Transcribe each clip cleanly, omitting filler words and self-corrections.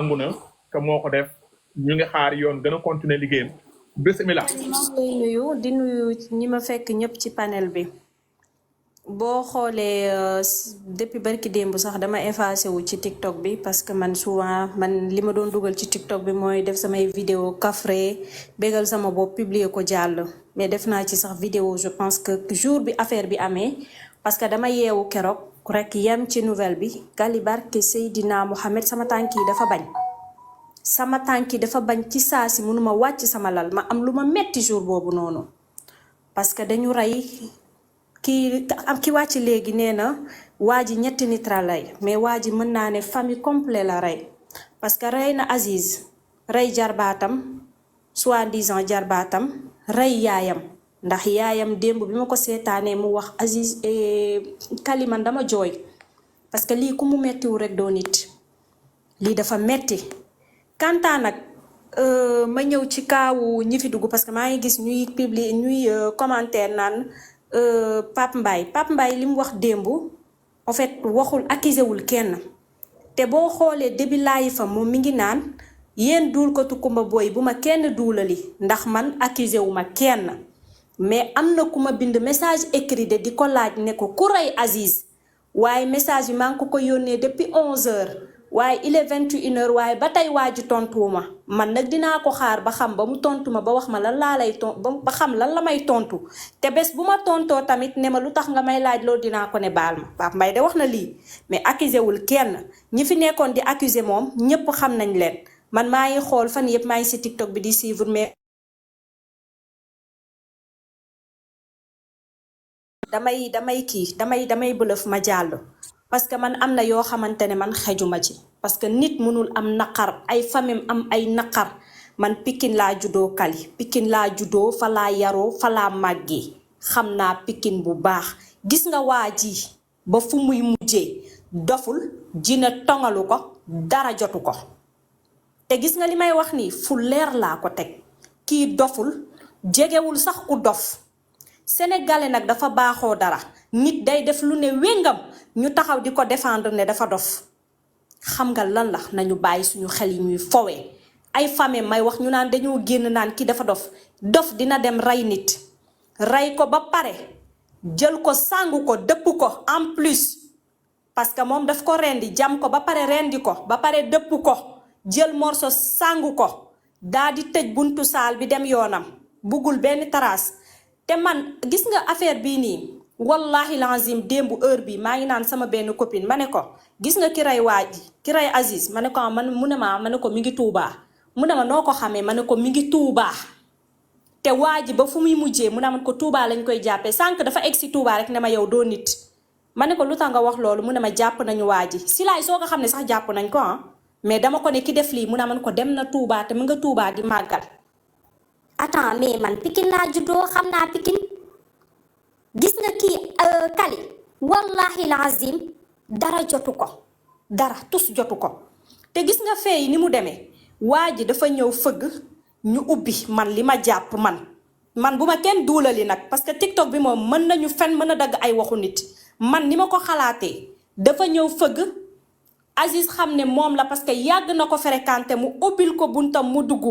nangu na que moo ko def ñu ngi xaar yoon gën a continuer liggéeyam bisimilah. maa ngi lay nuyu di nuyu ñi ma fekk ñëpp ci panel bi boo xoolee depuis barki démb sax dama effacé wu ci TikTok bi parce que man souvent man li ma doon dugal ci TikTok bi mooy def samay vidéo kafre bégal sama bopp publier ko jàll mais def naa ci sax vidéo je pense que jour bi affaire bi amee parce que dama yeewu keroog rek yem ci nouvelle bi gali barke Seydina Mohamed sama tànk yi dafa bañ sama tànk yi dafa bañ ci saa si mënuma wàcc sama lal ma am lu ma metti jour boobu noonu parce que dañu rey ki wàcc léegi nee na waa ji ñetti nit la rey mais waa ji mën naa ne famille complet la rey parce que rey na Aziz rey jarbaatam soi-disant jarbaatam rey yaayam ndax yaayam démb bi ma ko seetaanee mu wax Aziz kaliman dama jooy parce que lii ku mu mettiwu rek doo nit lii dafa metti kantaa nag ma ñëw ci kaawu ñi fi dugg parce que maa ngi gis ñuy publier ñuy commentaire naan Pape Mbaye li mu wax démb en fait waxul accusé wul kenn te boo xoolee début laayi fa moom mi ngi naan yéen duul ko tukumba booy bu ma kenn duulali ndax man accusé wu ma kenn mais am na ku ma bind message écrit de di ko laaj ne ko ku rey Aziz waaye message bi maa ngi ko yónnee depuis 11h waaye il est 21h waaye ba tey waa ji tontuwuma man nag dinaa ko xaar ba xam ba mu tontu ma ba wax ma lan laa lay ba xam lan la may tontu te bés bu ma tontoo tamit ne ma lu tax nga may laaj loolu dinaa ko ne baal ma Pape Mbaye de wax na lii mais accusé wul kenn ñi fi nekkoon di accusé moom ñëpp xam nañ leen man maa ngi xool fan yëpp maa ngi si TikTok bi di suivre mais damay bëlëf ma jàll parce que man am na yoo xamante ne man xejuma ci parce que nit mënul am naqar ay famille am ay naqar man Pikine laa juddoo Kali Pikine laa juddoo fa laa yaroo fa laa màggee xam naa Pikine bu baax gis nga waa ji ba fu muy mujjee doful jina tongalu ko dara jotu ko te gis nga li may wax nii fu leer laa ko teg kii doful jegewul sax ku dof sénégalais nag dafa baaxoo dara nit day def lu ne wéngam ñu taxaw di ko défendre ne dafa dof xam nga lan la nañu bàyyi suñu xel yi ñuy fowee ay famille may wax ñu naan dañoo génn naan ki dafa dof dina dem rey nit rey ko ba pare jël ko sàngu ko dëpp ko en plus parce que moom daf ko rendi jam ko ba pare rendi ko ba pare dëpp ko jël morso sàngu ko daa di tëj buntu saal bi dem yoonam buggul benn trace te man gis nga affaire bii nii wallahi lazim démb heure bi maa ngi naan sama benn copine ma ne ko gis nga ki rey waa ji ki rey Aziz ma ne ko man mu ne ma ne ko mi ngi tuubaa mu ne ma noo ko xamee ma ne ko mi ngi tuubaa te waa ji ba fu muy mujjee mu ne ma ko tuubaa lañ koy jàppee sànq dafa egg si tuubaa rek ne ma yow doo nit ma ne ko lu tax nga wax loolu mu ne ma jàpp nañu waa ji si laay soo ko xam ne sax jàpp nañ ko mais dama ko ne ki def lii mu ne man ko dem na tuubaa te mu nga tuubaa di màggal. attends mais man Pikine laa juddoo xam naa Pikine gis nga kii Kali wallahi lazim dara jotu ko dara tus jotu ko te gis nga fee yi ni mu demee waa ji dafa ñëw fëgg ñu ubbi man li ma jàpp man bu ma kenn duulali nag parce que TikTok bi moom mën nañu fen mën a dagg ay waxu nit man ni ma ko xalaatee dafa ñëw fëgg Aziz xam ne moom la parce que yàgg na ko fréquenté mu ubbil ko buntam mu dugg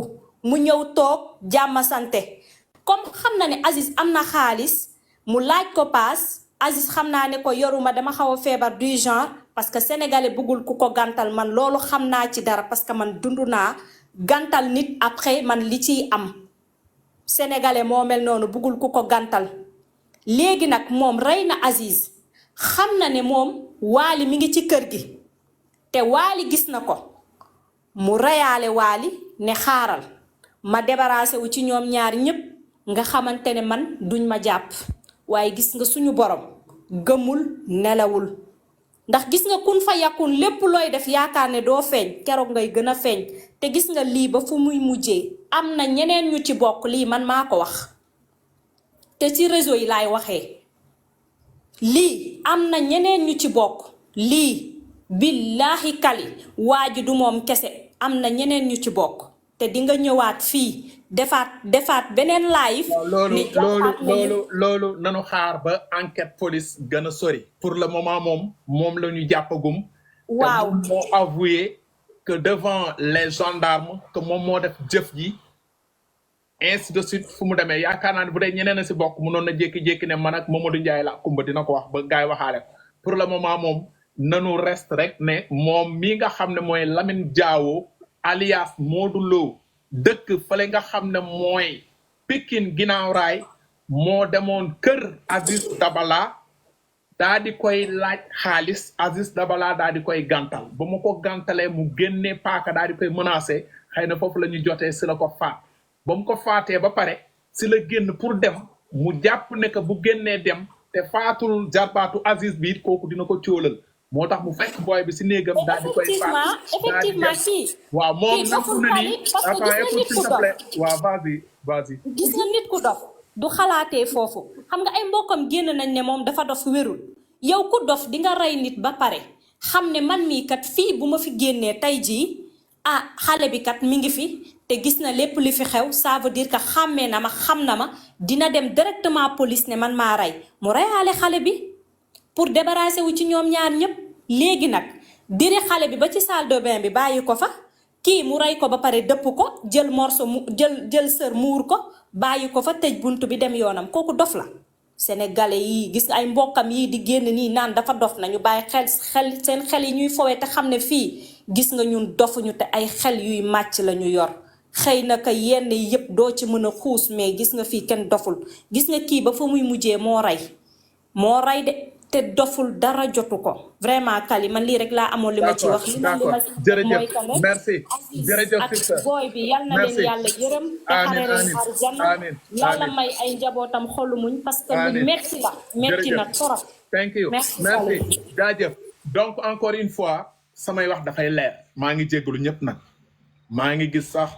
mu ñëw toog jàmm sante comme xam na ne Aziz am na xaalis mu laaj ko paas Aziz xam naa ne ko yoruma dama xaw a feebar du genre parce que sénégalais bëggul ku ko gàntal man loolu xam naa ci dara parce que man dund naa gàntal nit après man li ciy am sénégalais moo mel noonu bëggul ku ko gàntal léegi nag moom rey na Aziz xam na ne moom Waali mi ngi ci kër gi te Waali gis na ko mu reyaale Waali ne xaaral ma débarrassé wu ci ñoom ñaar ñépp nga xamante ne man duñ ma jàpp waaye gis nga suñu borom gëmul nelawul ndax gis nga kun fa yàkkun lépp looy def yaakaar ne doo feeñ keroog ngay gën a feeñ te gis nga lii ba fu muy mujjee am na ñeneen ñu ci bokk lii man maa ko wax te ci réseau yi laay waxee lii am na ñeneen ñu ci bokk lii billaahi Kali waa ji du moom kese am na ñeneen ñu ci bokk te di nga ñëwaat fii defaat beneen live. loolu nanu xaar ba enquête police gën a sori. pour le moment moom la ñu jàppagum. waaw moo avoué que devant les gendarmes que moom moo def jëf ji ainsi de suite fu mu demee yaakaar naa ne bu dee ñeneen a si bokk mënoon na jékki-jékki ne man ak Mamadou Ndiaye la kumba dina ko wax ba gaay waxaale ko pour le moment moom nanu reste rek ne moom mii nga xam ne mooy Lamine Diawo alias Modou Lo dëkk fële nga xam ne mooy Pikine ginnaaw raay moo demoon kër Aziz Dabala daa di koy laaj xaalis Aziz Dabala daa di koy gàntal ba mu ko gàntalee mu génnee paaka daa di koy menacé xëy na foofu la ñu jotee si la ko faat ba mu ko faatee ba pare si la génn pour dem mu jàpp ne que bu génnee dem te faatul jarbaatu Aziz bi it kooku dina ko cóolal moo tax mu fekk booy bi si néegam daal di koy faat effectivement kii waaw moom kii nangu doful na Kali ni parce que attends gis nga écoute nit s'il ku te dof plaît waaw vas-y gis nga nit ku dof du xalaatee foofu xam nga ay mbokkam génn nañ ne moom dafa dof wérul yow ku dof di nga rey nit ba pare xam ne man mii kat fii bu ma fi génnee tey jii ah xale bi kat mi ngi fi te gis na lépp li fi xew ça veut dire que xàmmee na ma xam na ma dina dem directement police ne man maa rey mu reyaale xale bi pour débarrasser wu ci ñoom ñaar ñëpp léegi nag diri xale bi ba ci salle de bain bi bàyyi ko fa kii mu rey ko ba pare dëpp ko jël morceau mu jël sër muur ko bàyyi ko fa tëj buntu bi dem yoonam kooku dof la sénégalais yi gis ay mbokkam yi di génn nii naan dafa dof nañu bàyyi xel seen xel yi ñuy fowee te xam ne fii gis nga ñun dofuñu te ay xel yuy màcc la ñu yor xëy na ka yenn yëpp doo ci mën a xuus mais gis nga fii kenn doful gis nga kii ba fa muy mujjee moo rey de te doful dara jotu ko vraiment Kali man lii rek laa amoon li ma ci wax li ma ci jërëjëf merci jërëjëf ak sister booy bi yal na leen yàlla yërëm te xare leen arjana yàlla may ay njabootam xolu muñ parce que lu metti la metti na torop thank you merci jaajëf donc encore une fois samay wax dafay leer maa ngi jéggalu ñëpp nag maa ngi gis sax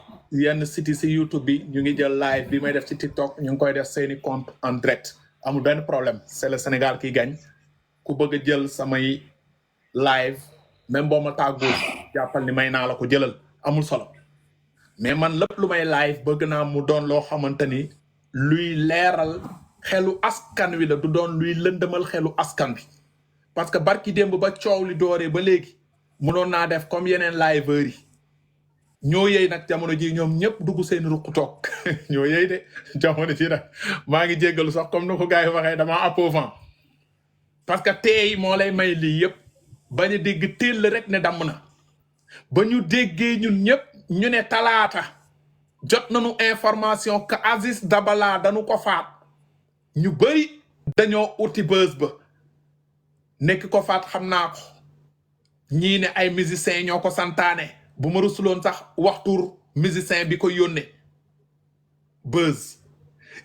yenn site si YouTube bi ñu ngi jël live bi may def ci TikTok ñu ngi koy def seeni compte en direct amul benn problème c'est le Sénégal qui gagne ku bëgg a jël samay live même boo ma tàggoo jàppal ni may naa la ko jëlal amul solo mais man lépp lu may live bëgg naa mu doon loo xamante ni luy leeral xelu askan wi la du doon luy lëndëmal xelu askan wi parce que barki démb ba coow li dooree ba léegi mënoon naa def comme yeneen liveurs yi ñoo yey nag jamono ji ñoom ñëpp dugg seen ruq toog ñoo yey de jamono ji nag maa ngi jéggalu sax comme ni ko gars yi waxee damaa appauvant parce que tey moo lay may lii yëpp bañ a dégg téel rek ne damm na ba ñu déggee ñun ñëpp ñu ne talaata jot nañu information que Aziz Dabala dañu ko faat ñu bëri dañoo uti bës ba nekk ko faat xam naa ko ñii ne ay musiciens ñoo ko santaane bu ma rusuloon sax waxtur musicien bi ko yónnee bës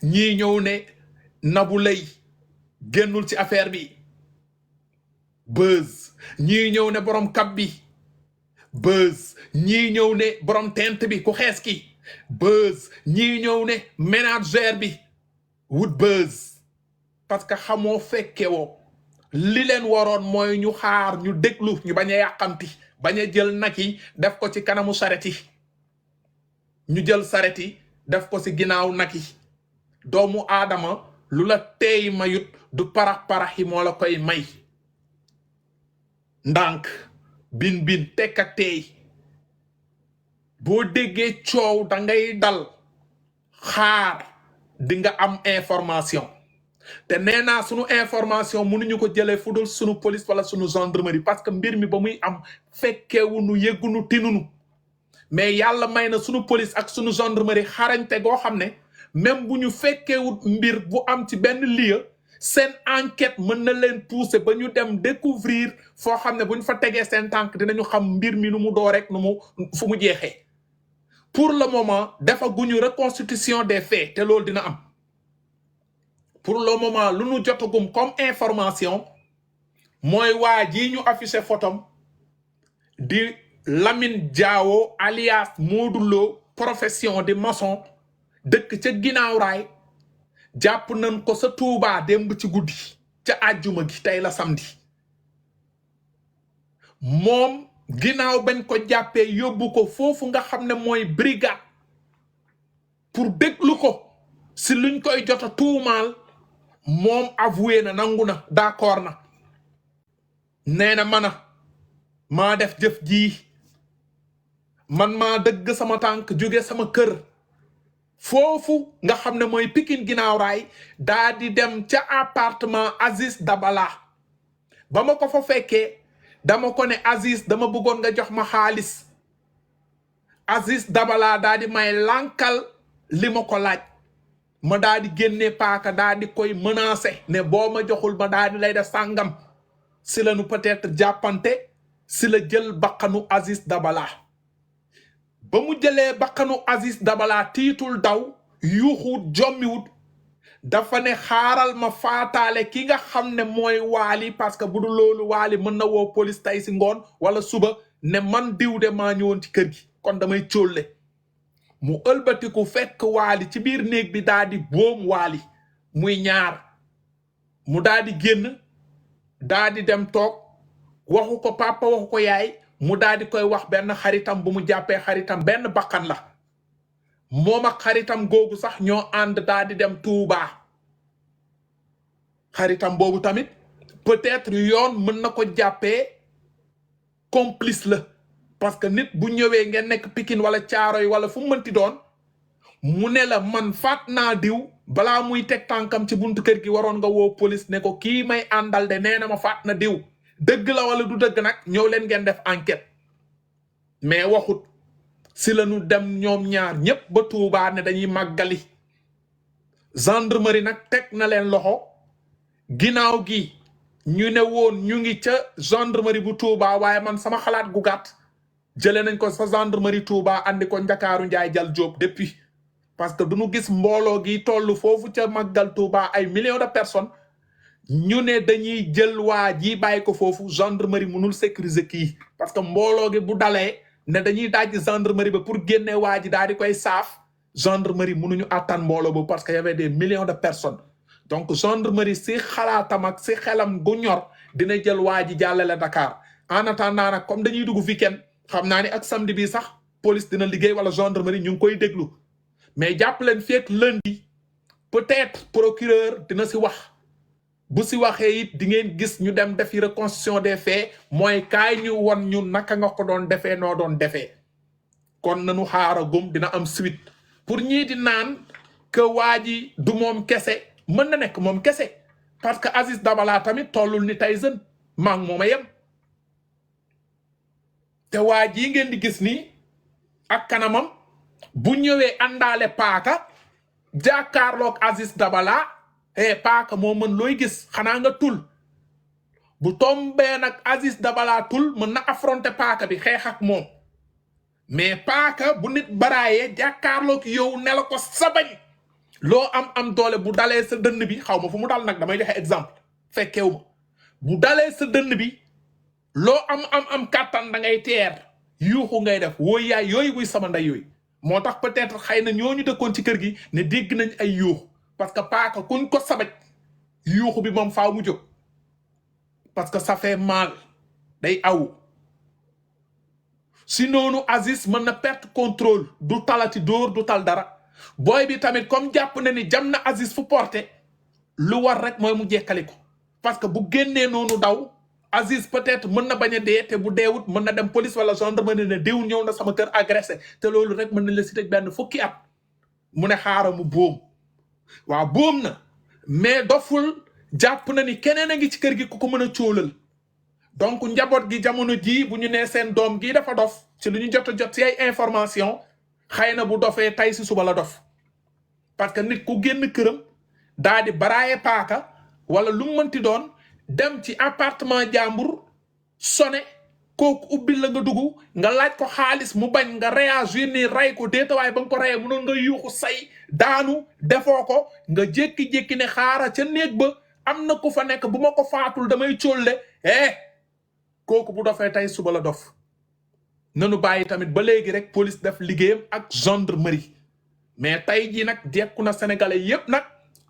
ñii ñëw ne Nabou Leye génnul ci affaire bi buzz ñii ñëw ne borom kab bi buzz ñii ñëw ne borom tent bi ku xees ki buzz ñii ñëw ne ménagère bi wut buzz parce que xamoo fekke woo li leen waroon mooy ñu xaar ñu déglu ñu bañ a yàqamti bañ a jël nag yi def ko ci kanamu saret yi ñu jël saret yi def ko ci ginnaaw nag yi doomu aadama lu la teey mayut du parax-parax yi moo la koy may ndànk bin tekk ak teey boo déggee coow da ngay dal xaar di nga am information te nee naa sunu information mënuñu ko jëlee fu dul sunu police wala sunu gendarmerie parce que mbir mi ba muy am fekkeewunu yëggunu tinunu mais yàlla may na sunu police ak sunu gendarmerie xarañte goo xam ne même bu ñu fekkeewut mbir bu am ci benn lieu seen enquête mën na leen pousser ba ñu dem découvrir foo xam ne bu ñu fa tegee seen tànk dinañu xam mbir mi nu mu doo rek nu mu fu mu jeexee pour le moment dafa guñu reconstitution des faits te loolu dina am pour le moment lu nu jotagum comme information mooy waa ji ñu affiché photom di Lamine Diawo alias Modou Lo profession de maçon dëkk ca ginnaaw raay jàpp nañ ko sa Touba démb ci guddi ca àjjuma gi tey la samedi moom ginnaaw bañ ko jàppee yóbbu ko foofu nga xam ne mooy brigade pour déglu ko si luñ koy jota tuumaal moom avoué na nangu na d'accord na nee na maa def jëf ji man maa dëgg sama tànk jóge sama kër foofu nga xam ne mooy Pikine ginnaaw raay daa di dem ca appartement Aziz Dabala ba ma ko fa fekkee dama ko ne Aziz dama bëggoon nga jox ma xaalis Aziz Dabala daa di may lankal li ma ko laaj ma daa di génne paaka daa di koy menacé ne boo ma joxul ma daa di lay def sàngam si la nu peut-être jàppante si la jël bakkanu Aziz Dabala ba mu jëlee bakkanu Aziz Dabala tiitul daw yuuxuwut jommiwut dafa ne xaaral ma faataale ki nga xam ne mooy Waly parce que bu du loolu Waly mën na woo police tey si ngoon wala suba ne man diw de maa ñëwoon ci kër gi kon damay cóolle mu ëlbatiku fekk Waly ci biir néeg bi daa di boom Waly muy ñaar mu daa di génn daa di dem toog waxu ko papa waxu ko yaay mu daa di koy wax benn xaritam bu mu jàppee xaritam benn bakkan la moom ak xaritam googu sax ñoo ànd daa di dem Touba xaritam boobu tamit peut-être yoon mën na ko jàppee complice la parce que nit bu ñëwee ngeen nekk Pikine wala Caaroy wala fu mu mënti doon mu ne la man faat naa diw balaa muy teg tànkam ci buntu kër gi waroon nga woo police ne ko kii may àndal de nee na ma faat na diw dëgg la wala du dëgg nag ñëw leen ngeen def enquête mais waxut si la ñu dem ñoom ñaar ñépp ba Touba ne dañuy màggali gendarmerie nag teg na leen loxo ginnaaw gi ñu ne woon ñu ngi ca gendarmerie bu Touba waaye man sama xalaat gu gàtt jëlee nañ ko sa gendarmerie Touba andi ko Ndakaaru Njaay Jal Jóob depuis parce que duñu gis mbooloo gi toll foofu ca màggal Touba ay millions de personnes ñu ne dañuy jël waa ji bàyyi ko foofu gendarmerie mënul sécuriser kii parce que mbooloo gi bu dalee ne dañuy dajji gendarmerie ba pour génne waa ji daal di koy saaf gendarmerie mënuñu attan mbooloo boobu parce que y avait des millions de personnes donc gendarmerie si xalaatam ak si xelam gu ñor dina jël waa ji jàllale Dakar en attendant nag comme dañuy dugg week-end xam naa ni ak samedi bi sax police dina liggéey wala gendarmerie ñu ngi koy déglu mais jàpp leen fekk lundi peut-être procureur dina si wax bu si waxee it di ngeen gis ñu dem defi reconstitution des faits mooy kaay ñu won ñu naka nga ko doon defee noo doon defee kon nañu xaara gum dina am suite pour ñii di naan que waa ji du moom kese mën na nekk moom kese parce que Aziz Dabala tamit tollul ni Tyson maa ngi moom a yem te waa ji ngeen di gis nii ak kanamam bu ñëwee àndaale paaka jàkkaarloog Aziz Dabala paaka moo mën looy gis xanaa nga tul bu tombee nag Aziz Dabala tul mën na affronter paaka bi xeex ak moom mais paaka bu nit baraayee jàkkaarloog yow ne la ko sabañ loo am doole bu dalee sa dënn bi xaw ma fu mu dal nag damay joxe exemple fekkeewu ma bu dalee sa dënn bi loo am kàttan da ngay teer yuuxu ngay def wooy yaay yooyu buy sama nday yooyu moo tax peut-être xëy na ñooñu dëkkoon ci kër gi ne dégg nañ ay yuuxu parce que paaka kuñ ko sabaj yuuxu bi moom faaw mu jóg parce que ça fait mal day aw si noonu Aziz mën na perte contrôle du talati dóor du tal dara booy bi tamit comme jàpp na ni jam na Aziz fu porté lu war rek mooy mu jekkali ko parce que bu génnee noonu daw Aziz peut-être mën na bañ a dee te bu deewut mën na dem police wala gendarmerie ne diw ñëw na sama kër agressé te loolu rek mën na la si tëj benn fukki at mu ne xaaral mu boom waaw boom na mais doful jàpp na ni keneen a ngi ci kër gi ku ko mën a cóolal donc njaboot gi jamono jii bu ñu nee seen doom gii dafa dof ci lu ñu jot a jot ci ay information xëy na bu dofee tay si suba la dof parce que nit ku génn këram daa di baraaye paaka wala lu mu mënti doon dem ci appartement jàmbur sone kooku ubbil la nga dugg nga laaj ko xaalis mu bañ nga réagir ni ray ko déetawaay ba nga ko rayee mënoon nga yuuxu say daanu defoo ko nga jékki-jékki ne xaara ca néeg ba am na ku fa nekk bu ma ko faatul damay cóolle kooku bu dofee tey suba la dof nanu bàyyi tamit ba léegi rek police def liggéeyam ak gendarmerie mais tey jii nag jekku na sénégalais yépp nag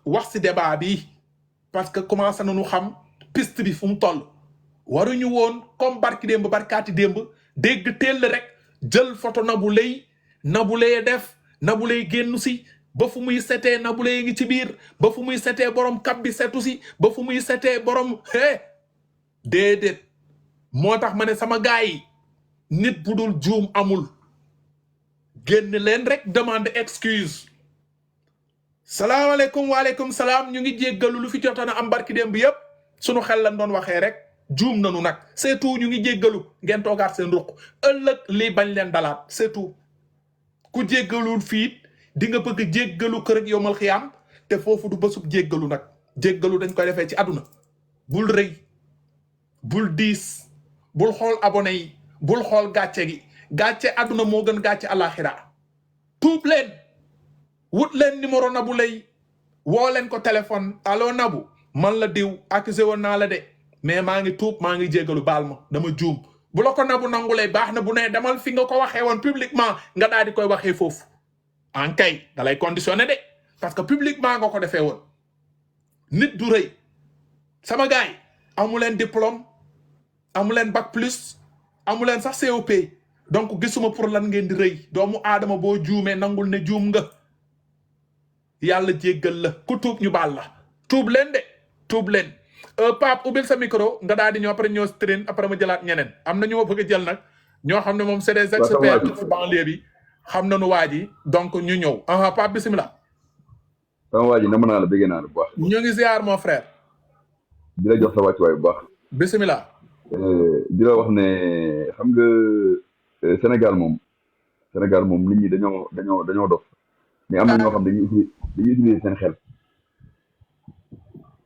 wax ci débat bi parce que commencé nañu xam piste bi fu mu toll waruñu woon comme barki démb barkaati démb dégg teel rek jël photo Nabou Leye def Nabou Leye génnu si ba fu muy setee Nabou Leye ngi ci biir ba fu muy setee borom kab bi setu si ba fu muy setee borom déedéet moo tax ma ne sama gaay yi nit bu dul juum amul génn leen rek demande excuse salaamaaleykum waaleykum salaam ñu ngi jéggalu lu fi jotoon a am barki dem bi yëpp sunu xel lañ doon waxee rek juum nanu nag c'est tout ñu ngi jéggalu ngeen toogaat seen ruq ëllëg lii bañ leen dalaat c'est tout ku jéggalul fiit di nga bëgg jéggalu kër ak yomal xiyaam te foofu du bësub jéggalu nag jéggalu dañ koy defee ci àdduna bul rëy bul diis bul xool abonné yi bul xool gàcce gi gàcce àdduna moo gën gàcce àllaaxira tuub leen wut leen numéro Nabou Leye woo leen ko téléphone allo Nabou man la diw accusé woon naa la de mais maa ngi tuub maa ngi jéggalu baal ma dama juum bu la ko Nabou nangulee baax na bu ne demal fi nga ko waxee woon publiquement nga daal di koy waxee foofu en kay da lay conditionné de parce que publiquement nga ko defee woon nit du rëy sama gaay amu leen diplôme amu leen bac plus amu leen sax COP donc gisuma pour lan ngeen di rëy doomu aadama boo juumee nangul ne juum nga yàlla jéggal la ku tuub ñu baal la tuub leen de tuub leen Pape ubbil sa micro nga daal di ñëw après ñoo train après ma jëlaat ñeneen am na ñu ma bëgg a jël nag ñoo xam ne moom c'est des experts ci banlieue bi xam nañu waa ji donc ñu ñëw Pape bisimilah. sama waa ji nama naa la bëggee naa la bu baax. ñu ngi ziar mon frère. di la jox sa wàccuwaay bu baax. bisimilah. di la wax ne xam nga Sénégal moom nit ñi dañoo dof mais am na ñoo xam dañuy utiliser seen xel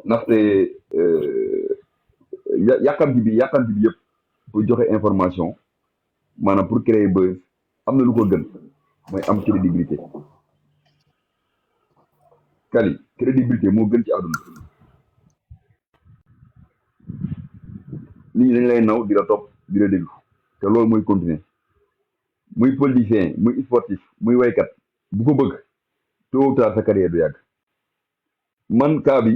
ndaxte yàkkamti bi yëpp pour joxe information maanaam pour créer buzz am na lu ko gën mooy am crédibilité Kali crédibilité moo gën ci àdduna nit ñi dañ lay naw di la topp di la déglu te loolu mooy continuer muy politicien muy sportif muy waykat bu ko bëgg tôt ou tard sa carrière du yàgg man kaa bi